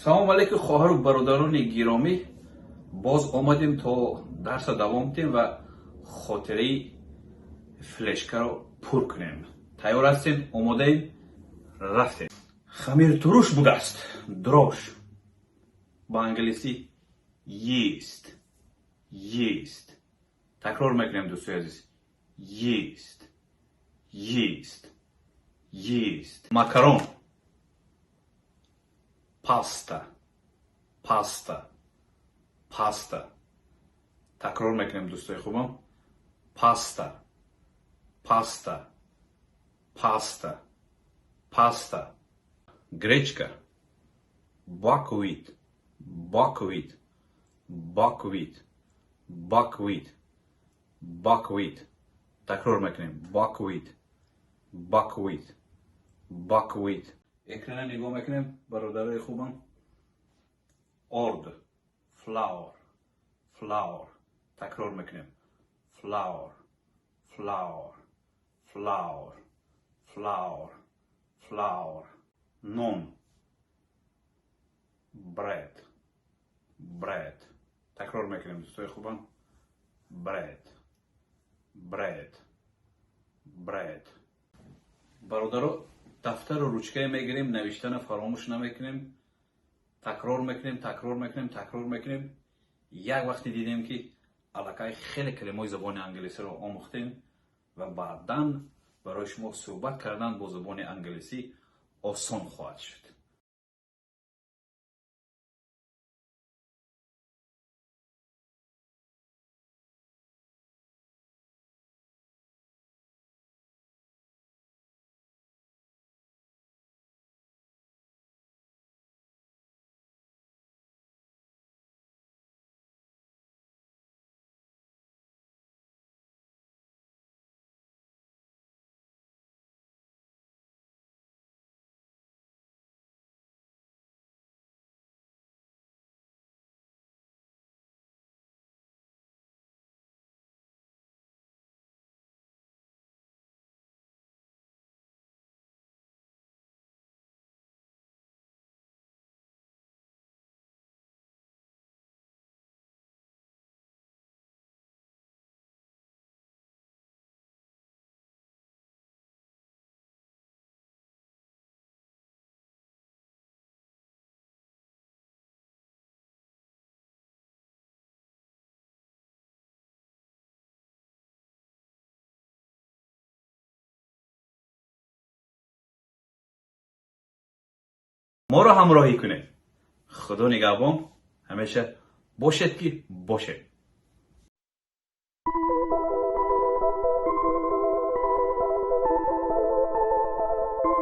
Салом алейкум, хоҳару бародарони гиромӣ. Боз омадем, то дарса давом диҳем ва хотираи флешкаро пур кунем. Тайёр ҳастем? Омодаем? Рафтем. Хамиртуруш будааст дрожж, ба англисӣ yeast, yeast. Такрор мекунем, дӯстои азиз: yeast, yeast, yeast. Макарон: pasta, pasta, pasta. Такрор мекунем, дӯстои хубам: pasta, pasta, pasta, pasta. Гречка: buckwheat, buckwheat, buckwheat, buckwheat, buckwheat. Такрор мекунем: buckwheat, buckwheat, buckwheat. Экрана нигоҳ мекунем, бародарои хубам. Орд: flour, flour. Такрор мекунем: flour, flour, flour, flour, flour. Нон: bread, bread. Такрор мекунем, дӯстои хубам: bread, bread, bread. Бародаро, дафтару ручкае мегирем, навиштана фаромӯш намекунем. Такрор мекунем, такрор мекунем, такрор мекунем. Як вақте дидем, ки аллакай хеле калимаҳои забони англисиро омӯхтем ва баъдан барои шумо суҳбат кардан бо забони англисӣ осон хоҳад шуд. Моро ҳамроҳӣ кунед. Худо нигаҳбон, ҳамеша бошед, ки бошед.